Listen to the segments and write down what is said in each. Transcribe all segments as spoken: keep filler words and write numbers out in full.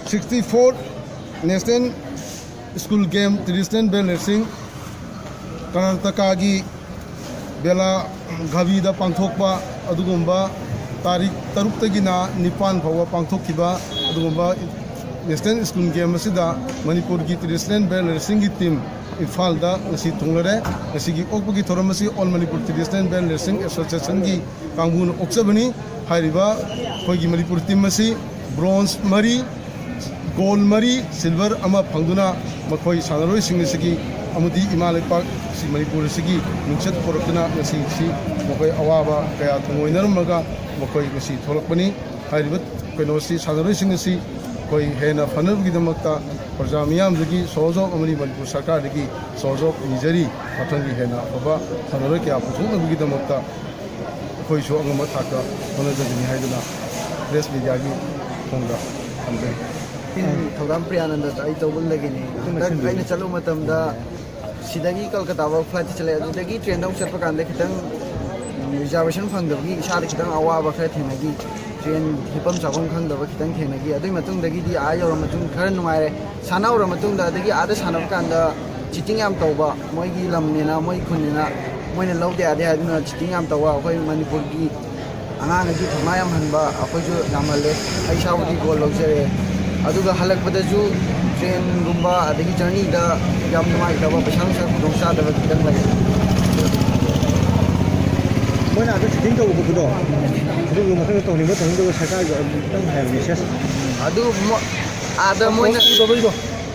Sixty fourth National School Game Traditional Bell Racing, ꯀꯔꯅꯥꯇꯀꯥꯒꯤ ꯕꯦꯂꯥꯒꯥꯚꯤꯗ ꯄꯥꯡꯊꯣꯛꯄ ꯑꯗꯨꯒꯨꯝꯕ ꯇꯥꯔꯤꯛ ꯇꯔꯨꯛꯇꯒꯤꯅ ꯅꯤꯄꯥꯟ ꯐꯥꯎꯕ ꯄꯥꯡꯊꯣꯛꯈꯤꯕ ꯑꯗꯨꯒꯨꯝꯕ National School Game ꯑꯁꯤꯗ ꯃꯅꯤꯄꯨꯔꯒꯤ Traditional Bell Racingꯒꯤ team ꯏꯝꯐꯥꯜꯗ ꯉꯁꯤ ꯊꯨꯡꯂꯔꯦ꯫ ꯉꯁꯤꯒꯤ ꯑꯣꯛꯄꯒꯤ ꯊꯧꯔꯝ ꯑꯁꯤ All Manipur Traditional Bell Racing Associationꯒꯤ ꯀꯥꯡꯕꯨꯅ ꯑꯣꯛꯆꯕꯅꯤ꯫ ꯍꯥꯏꯔꯤꯕ ꯑꯩꯈꯣꯏꯒꯤ ꯃꯅꯤꯄꯨꯔ team ꯑꯁꯤ bronze ꯃꯔꯤ, gold ꯃꯔꯤ, silver ꯑꯃ ꯐꯪꯗꯨꯅ ꯃꯈꯣꯏ ꯁꯥꯟꯅꯔꯣꯏꯁꯤꯡ ꯑꯁꯤꯒꯤ ꯑꯃꯗꯤ ꯏꯃꯥ ꯂꯩꯄꯥꯛ ꯑꯁꯤ ꯃꯅꯤꯄꯨꯔ ꯑꯁꯤꯒꯤ ꯃꯤꯡꯆꯠ ꯄꯨꯔꯛꯇꯨꯅ ꯉꯁꯤꯁꯤ ꯃꯈꯣꯏ ꯑꯋꯥꯕ ꯀꯌꯥ ꯊꯨꯡꯑꯣꯏꯅꯔꯝꯃꯒ ꯃꯈꯣꯏ ꯉꯁꯤ ꯊꯣꯛꯂꯛꯄꯅꯤ꯫ ꯍꯥꯏꯔꯤꯕ ꯀꯩꯅꯣꯁꯤ, ꯁꯥꯟꯅꯔꯣꯏꯁꯤꯡ ꯑꯁꯤ ꯑꯩꯈꯣꯏ ꯍꯦꯟꯅ ꯐꯅꯕꯒꯤꯗꯃꯛꯇ ꯄ꯭ꯔꯖꯥ ꯃꯤꯌꯥꯝꯗꯒꯤ ꯁꯣꯍꯣꯖꯣꯛ ꯑꯃꯗꯤ ꯃꯅꯤꯄꯨꯔ ꯁꯔꯀꯥꯔꯗꯒꯤ ꯁꯣꯍꯣꯖꯣꯛ ꯅꯤꯖꯔꯤ꯫ ꯃꯊꯪꯒꯤ ꯍꯦꯟꯅ ꯑꯐꯕ ꯁꯥꯟꯅꯔꯣꯏ ꯀꯌꯥ ꯄꯨꯊꯣꯛꯅꯕꯒꯤꯗꯃꯛꯇ ꯑꯩꯈꯣꯏꯁꯨ ꯑꯉꯝꯕ ꯊꯥꯛꯇ ꯍꯣꯠꯅꯖꯒꯅꯤ ꯍꯥꯏꯗꯨꯅ press mediaꯒꯤ ꯊꯣꯡꯗ ꯊꯝꯖꯔꯤ꯫ ꯊꯧꯗꯥꯝ ꯄ꯭ꯔꯤꯌꯥꯅꯟꯗ, ꯑꯩ ꯇꯧꯕꯜꯗꯒꯤꯅꯤ꯫ ꯍꯟꯗꯛ ꯑꯩꯅ ꯆꯠꯂꯨꯕ ꯃꯇꯝꯗ ꯁꯤꯗꯒꯤ ꯀꯜꯀꯇꯥ ꯐꯥꯎ flightꯇ ꯆꯠꯂꯦ꯫ ꯑꯗꯨꯗꯒꯤ trainꯗ ꯑꯃꯨꯛ ꯆꯠꯄ ꯀꯥꯟꯗ ꯈꯤꯇꯪ reservation ꯐꯪꯗꯕꯒꯤ ꯏꯁꯥꯗ ꯈꯤꯇꯪ ꯑꯋꯥꯕ ꯈꯔ ꯊꯦꯡꯅꯈꯤ꯫ Train ꯍꯤꯞꯐꯝ ꯆꯥꯐꯝ ꯈꯪꯗꯕ ꯈꯤꯇꯪ ꯊꯦꯡꯅꯈꯤ꯫ ꯑꯗꯨꯒꯤ ꯃꯇꯨꯡꯗꯒꯤꯗꯤ ꯑꯥ ꯌꯧꯔ ꯃꯇꯨꯡ ꯈꯔ ꯅꯨꯡꯉꯥꯏꯔꯦ꯫ ꯁꯥꯟꯅꯍꯧꯔ ꯃꯇꯨꯡꯗ, ꯑꯗꯒꯤ ꯑꯥꯗ ꯁꯥꯟꯅꯕ ꯀꯥꯟꯗ cheating ꯌꯥꯝ ꯇꯧꯕ, ꯃꯣꯏꯒꯤ ꯂꯝꯅꯦꯅ, ꯃꯣꯏ ꯈꯨꯟꯅꯦꯅ, ꯃꯣꯏꯅ ꯂꯧꯗ ꯌꯥꯗꯦ ꯍꯥꯏꯗꯨꯅ cheating ꯌꯥꯝ ꯇꯧꯕ, ꯑꯩꯈꯣꯏ ꯃꯅꯤꯄꯨꯔꯒꯤ ꯑꯉꯥꯡ ꯑꯁꯤ ꯊꯧꯅꯥ ꯌꯥꯝ ꯍꯟꯕ, ꯑꯩꯈꯣꯏꯁꯨ ꯌꯥꯝ ꯍꯜꯂꯦ꯫ ꯑꯩ ꯏꯁꯥꯕꯨꯗꯤ gold ꯂꯧꯖꯔꯦ꯫ ꯑꯗꯨꯒ ꯍꯜꯂꯛꯄꯗꯁꯨ trainꯒꯨꯝꯕ ꯑꯗꯒꯤ journeyꯗ ꯌꯥꯝ ꯅꯨꯡꯉꯥꯏꯇꯕ, ꯄꯩꯁꯥ ꯅꯨꯡꯁꯥ ꯈꯨꯗꯣꯡ ꯆꯥꯗꯕ ꯈꯤꯇꯪ ꯂꯩ꯫ ꯃꯣꯏꯅ ꯑꯗꯨ cheating ꯇꯧꯕ ꯈꯣꯠꯄꯗꯣ, ꯑꯗꯨꯒꯤ ꯃꯊꯪꯗ ꯇꯧꯅꯤꯡꯕ ꯇꯧꯅꯤꯡꯗꯕ ꯁꯔꯀꯥꯔꯒꯤ ꯑꯗꯨꯝ ꯈꯤꯇꯪ ꯍꯥꯏꯕ message꯫ ꯑꯗꯨ ꯃꯣ-, ꯑꯥꯗ ꯃꯣꯏꯅ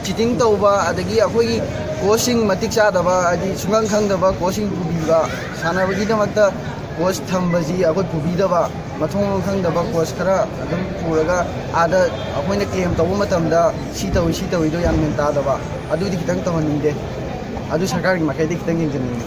cheating ꯇꯧꯕ, ꯑꯗꯒꯤ ꯑꯩꯈꯣꯏꯒꯤ coachꯁꯤꯡ ꯃꯇꯤꯛ ꯆꯥꯗꯕ, ꯍꯥꯏꯗꯤ ꯁꯨꯡꯈꯪ ꯈꯪꯗꯕ coachꯁꯤꯡ ꯄꯨꯕꯤꯕ, ꯁꯥꯟꯅꯕꯒꯤꯗꯃꯛꯇ coach ꯊꯝꯕꯁꯤ ꯑꯩꯈꯣꯏ ꯄꯨꯕꯤꯗꯕ, ꯃꯊꯣꯡ ꯃꯔꯝ ꯈꯪꯗꯕ coach ꯈꯔ ꯑꯗꯨꯝ ꯄꯨꯔꯒ ꯑꯥꯗ ꯑꯩꯈꯣꯏꯅ claim ꯇꯧꯕ ꯃꯇꯝꯗ ꯁꯤ ꯇꯧꯏ, ꯁꯤ ꯇꯧꯏꯗꯣ ꯌꯥꯝ ꯃꯦꯟ ꯇꯥꯗꯕ, ꯑꯗꯨꯗꯤ ꯈꯤꯇꯪ ꯇꯧꯍꯟꯅꯤꯡꯗꯦ꯫ ꯑꯗꯨ ꯁꯔꯀꯥꯔꯒꯤ ꯃꯥꯏꯀꯩꯗꯒꯤ ꯈꯤꯇꯪ ꯌꯦꯡꯁꯤꯟꯅꯤꯡꯉꯤ꯫